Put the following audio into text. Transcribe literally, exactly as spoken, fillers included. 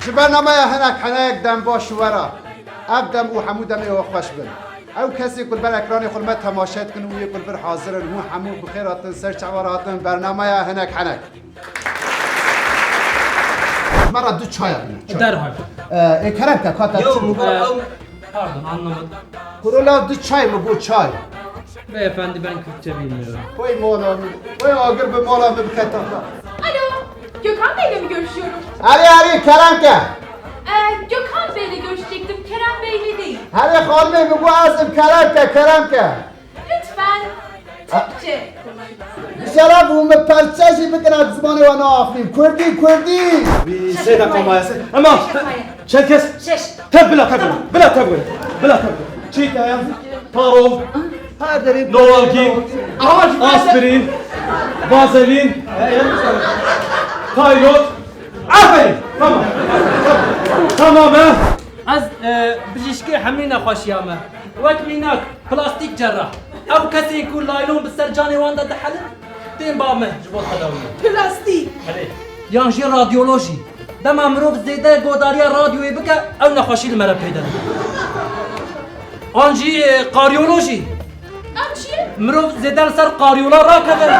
Ji bernameya Hinek Henek dem baş û wera. Ev dem û hemû demê we xweş bin. Ew kesê ku li ber ekranê xwe li me temaşe dikin û yê ku li vir hazir in, hûn hemû bi xêr hatin, ser çava re hatin, bernameya Hinek Henek. Ji me re du çaya bine. Çay. Derhal. Ee, ê kerem ke, kata Yo, çi? e, ew, pardon, anlamadım. Kuro la du çay mı bu çay? Beyefendi, ben Kürtçe bilmiyorum. Koy mola mı? Koy agir bi mola mı biketa? Alo, Gökhan Bey'le mi görüşüyorum? Arı arı Kerem ke. Ee, Gökhan Bey'le görüşecektim, Kerem Bey'le değil. Hadi xanımê min got ez im Kerem ke, Kerem ke. Lütfen Türkçe konuşun. Şeref û min perçe jî bikin ez zimanê we naafîm. Kurdî, Kurdî. Wî sê deqa maye sê. Ema Şeş deqayê. Çerkes. Şeş. Tev bila tev were. Tamam. Bila tev were. Bila tev were. Çî te ye? Taro. Her derê. Novalgîn. Aha, şu Aspirin. Vazelîn. Taylot. Aferîn. Tamam. Tamam he. Ez, e, bijîşkê hemî nexweşiya me. Wek mînak, plastîk cerrah. Ew kesên ku laylon bi ser canê wan de dihelin, tên ba me ji bo tedawiyê. Plastîk. Erê. Yan jî radyolojî. Dema mirov zêde godariya radyoyê bike, ew nexweşî li me re peyde dibe. An jî, e, karyolojî. Ew çi ye? Mirov zêde li ser karyola rakeve.